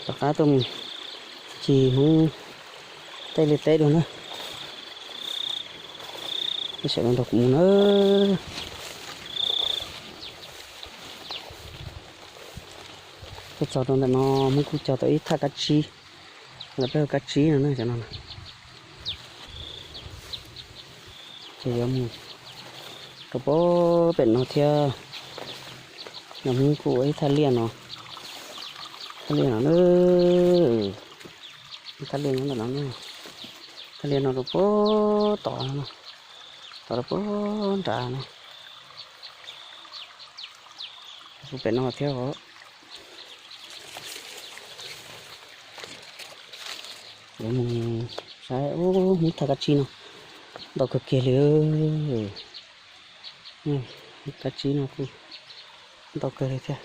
Rov qab tuaj mus ncig Hmoob tej liaj teb dua na. Peb sawv daws nrog kuv mus na. Tuaj txog rau ntawm no Hmoob kuj cog tau ib thaj kab tsib, los peb hu kab tsib no na, cov no. Ces yuav mus rau pem no thiab. Nws Hmoob kuj ua ib thaj liaj no, thaj liaj no na, thaj liaj nyob ntawm no na, thaj liaj no rau pem tod, tod rau pem nrad na. Kuv pem no thiab os. Yuav mus saib, ub, Hmoob thaj kab tsib no ntau kawg kiag li. Kab tsib no kuj ntau kawg li thiab.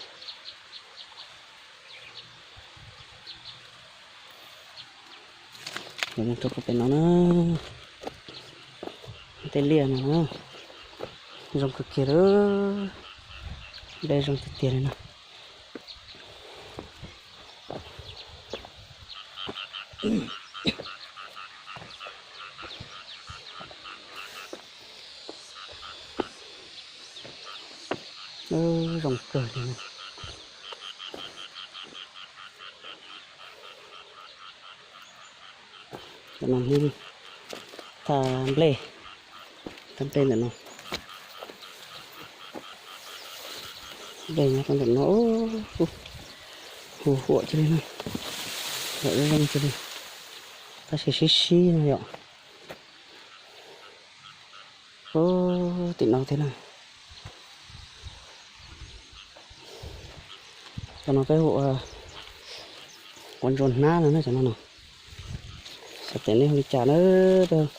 Yuav mus rau pem no na, tej liaj no na, zoo kawg kiag li, nplej zoo tiag tiag li na. Zoo kawg li. Ntawm no thaj nplej, thaj nplej ntawm no. Nplej nyob rau ntawm no, hu huam cia li na, huam zoo cia li, tab sis sib sib no yom. Ub, tim no thiab na. Cov no peb hu ua quav ntsuas hnab no na, cov no no. Xyov tias nej hu li cas na, peb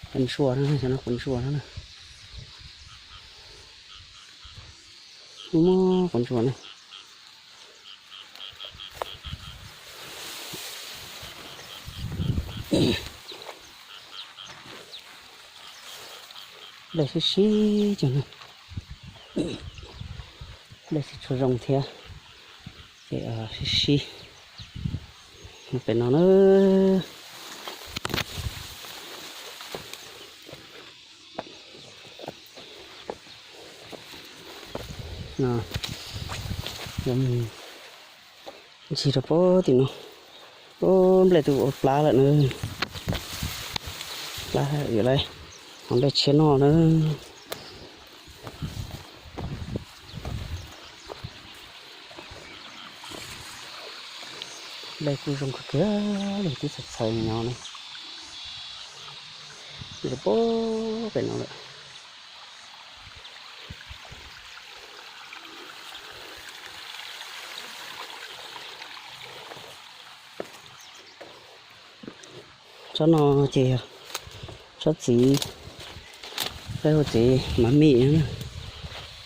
quav ntsuas no, cov no quav ntsuas no na. Muaj quav ntsuas na. Nplej sib sib cov no, nplej tsis tshua zoo thiab, ces sib sib. Mus pem no na. No, yuav mus ncig rau pem tim no. Ub, nplej twb ua plab lawm na. Plab yuav lawm, hau nplej tshiab noj na. Nplej kuj zoo kawg kiag li, twb txhais txhais nyob na. Rau pem no lawm. Tsob no ces yog tsob txiv, peb hu txiv mav mim no na.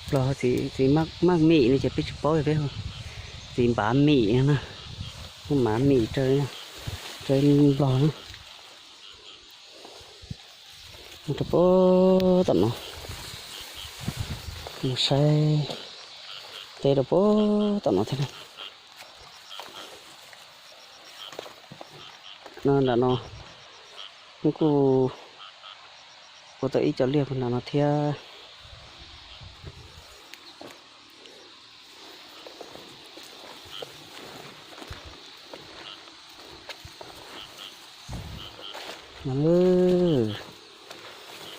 Nplog txiv, txiv maj mim no ces peb tsis paub, peb hu txiv npav mim no na. Hu mav mim rau, rau Nplog na. Mus rau pem tom no, mus saib teb rau pem tom no thiab na. No nram no kuj ua tau ib co liaj puag nram no thiab.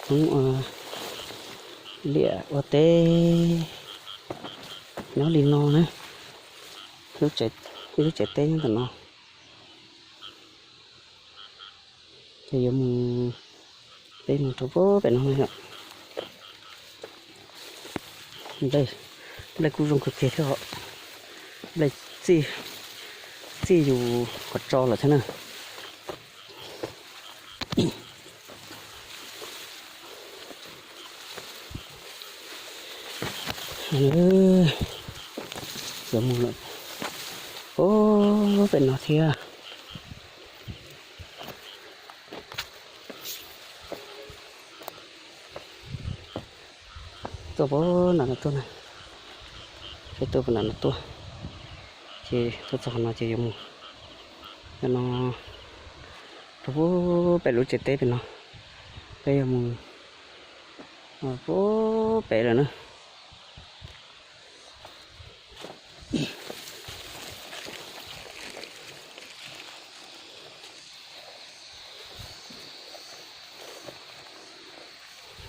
Hmoob liaj ua teb nyob li no na. Ib lub tsev teb nyob ntawm no. Ces yuav mus, peb mus rau pem no yom. Nplej, nplej kuj zoo kawg kiag thiab os. Nplej txij, txij yus qhov tso lawm thiab na. Yuav mus lawm, ub, pem no thiab. Tuaj puag nram no tuaj na, peb tuaj puag nram no tuaj, ces tuaj txog qhov no ces yuav mus. Cov no rau pem lub tsev teb pem no, peb yuav mus pem lawm na.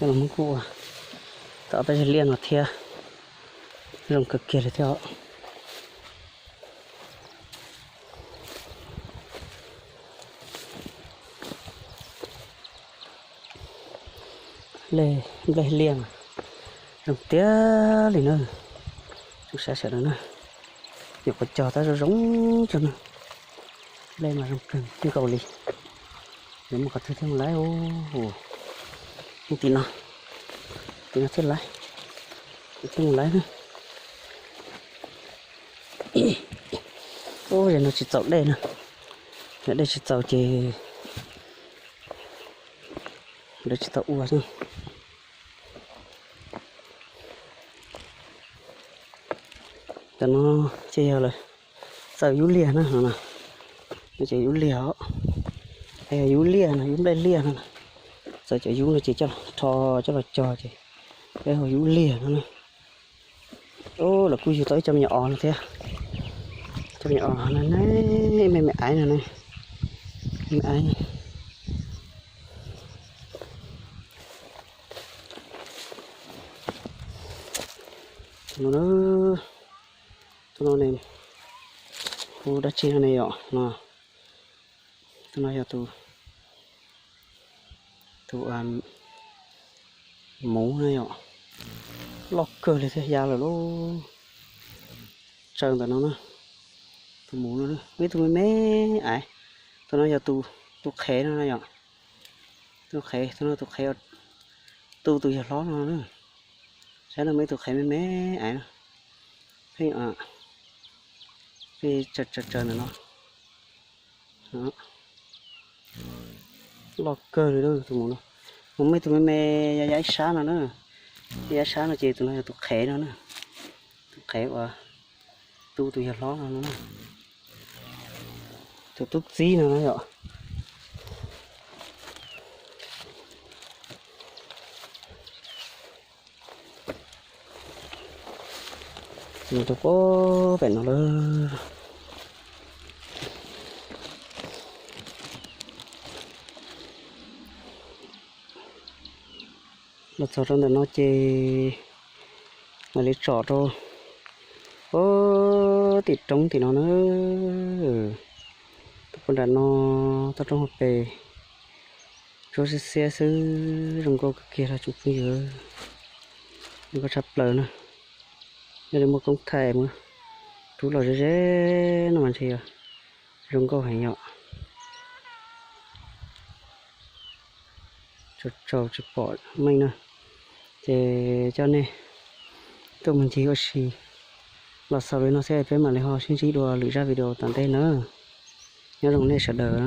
Coj los muab kuj ua tau tej liaj no thiab, zoo kawg kiag li thiab os. Nplej liaj zoo tiag li na. Zoo sab sawv daws na, nyuam qhuav cog tab zoo zoo tso na. Nplej mas zoo kawg nkaus li. Yuav mus qhov twg thiaj mus laib? Tim no, tim no thiaj laib, thiaj mus laib na. Ub, yog no tsis txaus dej na, yog dej tsis txaus ces lawv tsis tau ua xwb. Cov no ces yog lawv txawb yub liaj na no, ces yub liaj os, yog yub liaj no, yub nplej liaj no. Txawb cov yub no ces coj los rho, coj los cog ces peb hu yub liaj no na. Lawv kuj yug tau ib co me nyuam os no thiab. Cov me nyuam os no ne, me me aiv no ne, me aiv. Tus no ne, hu dab tsi no ne yom no. Tus no yog tus, tus muv na yom. Loj kawg li thiab, ya lawm lauj. Tsaws ntawm no na, tus muv no, muaj ib tug me me aiv. Tus no yog tus qhev no na yom. Tus qhev, tus no tus qhev, tu tus yawg hlob no na. Saib no muaj ib tug qhev me me aiv no. Pheej, pheej tsaws tsaws ntawm no. Loj kawg li tus muv no. Mus muaj ib tug me me ya ya ib sab no na. Ya ib sab no ces tus no yog tus qhev no na. Tus qhev uas tu tus yawg hlob no no na. Tus tub txib no na yom. Mus rau pem no lawm. Los txog rau ntawm no ces mam li tsom rau, ub, tim roob tim no na. Tuaj puag nram no, toj roob hauv pes, tsuab xiab xiab xwb, zoo nkauj kawg kiag los tsoom phooj ywg, zoo nkauj tshaj plaws na. Yog li muaj koob thaij mus rub los ze ze no mas ntshe yog zoo nkauj heev yom. Tsaus tsaus tsis pom meej na, ces coj nej tuaj mus ncig ua si los xaus li no xwb, peb mam li ho sib ntsib dua lwm zaj video tom ntej na. Nyob zoo nej sawv daws na.